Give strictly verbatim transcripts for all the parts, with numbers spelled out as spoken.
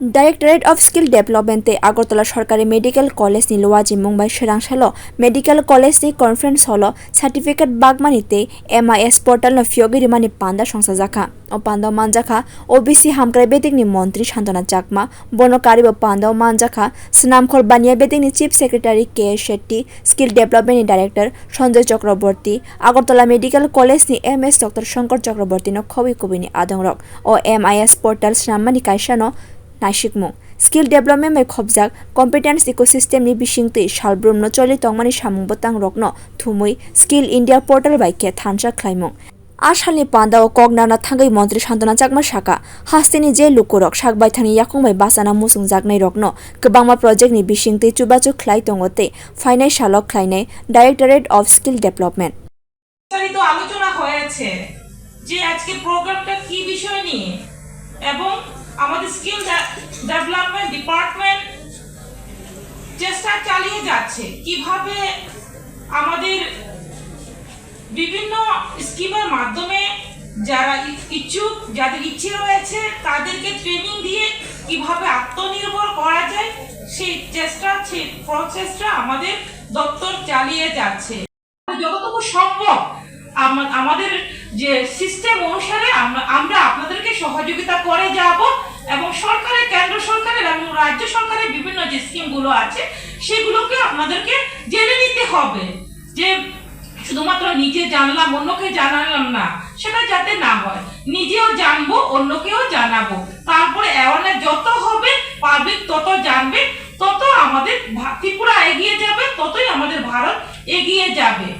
Directorate of Skill Development tei Agartala Sorkari Medical College ni luajimung bai swrang salo Medical College ni conference hall o certificate bagmani tei M I S portal no phiyogwi rimani panda songchajakha. O panda o manjakha O B C hamkrai bedekni montri Santana Chakma, bono karibo panda o manjakha Snamkhor Baniya bedekni Chief Secretary K S Shetty, Skill Development ni Director Sanjay Chakraborty, Agartala Medical College ni M S Doctor Shankar Chakraborty no khobwi kubui ni adongrok o M I S portal swnammani kaisa no naisikmung. Skill development bai khopjak competence ecosystem ni bisingtwi salbrumno choli tongmani samung bwtangrokno thumwi Skill India portal bai khe thansa khlaimung. A salni panda o kok narna thangwi montri Santana Chakma saka, hasteni je lukurok sak baithangni yakung bai bachana muchungjaknairokno kwbangma project ni bisingtwi chubachu khlai tongo tei phainai salo khlainai Directorate of Skill Development. বিস্তারিত আলোচনা হয়েছে যে আজকে প্রোগ্রামটা কি বিষয় নিয়ে এবং আমাদের স্কিল ডে-, ডেভেলপমেন্ট ডিপার্টমেন্ট চেষ্টা চালিয়ে যাচ্ছে কিভাবে আমাদের বিভিন্ন স্কিমের মাধ্যমে যারা ই-, ইচ্ছুক, যাদের ইচ্ছে রয়েছে, তাদেরকে ট্রেনিং দিয়ে কিভাবে আত্মনির্ভর করা যায়, সেই চেষ্টা, সেই প্রচেষ্টা আমাদের দপ্তর চালিয়ে যাচ্ছে। যতটুকু সম্ভব আমা-, আমাদের যে সিস্টেম অনুসারে আমরা, আমরা আপনাদেরকে সহযোগিতা করে যাব এবং সরকারের, কেন্দ্র সরকারের এবং রাজ্য সরকারের বিভিন্ন যে স্কিমগুলো আছে, সেগুলোকে আপনাদেরকে জেনে নিতে হবে। যে শুধুমাত্র নিজে জানলাম, অন্যকে জানালাম না, সেটা যাতে না হয়। নিজেও জানবো, অন্যকেও জানাবো। তারপরে অ্যাওয়ারনেস যত হবে, পাবলিক তত জানবে, তত আমাদের ভা-, ত্রিপুরা এগিয়ে যাবে, ততই আমাদের ভারত এগিয়ে যাবে।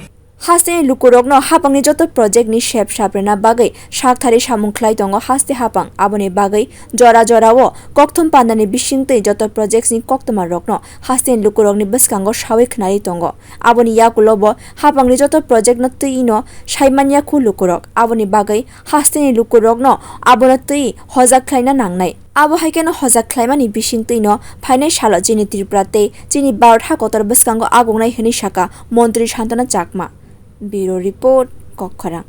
Hasteni lukurokno hapangni joto project ni sep saprina bagwi sakthari samung khlai tongo haste hapang, aboni bagwi jora jora o kokthum pandani bisingtwi joto projects ni koktwma rokno hasteni lukurokni bwskango sawi khwnari tongo. Aboni yakulo bo hapangni joto project no twi no saimanya khu lukurok, aboni bagwi hasteni lukurokno abono twi hojak khlaina nangnai. Abo hai kheno hojak khlaimani bisingtwino phainai salo chini Tripura tei chini Bharat ha kotor bwskango agongnai hwnwi saka Montri Santana Chakma. Bureau Report, Kokkhorang.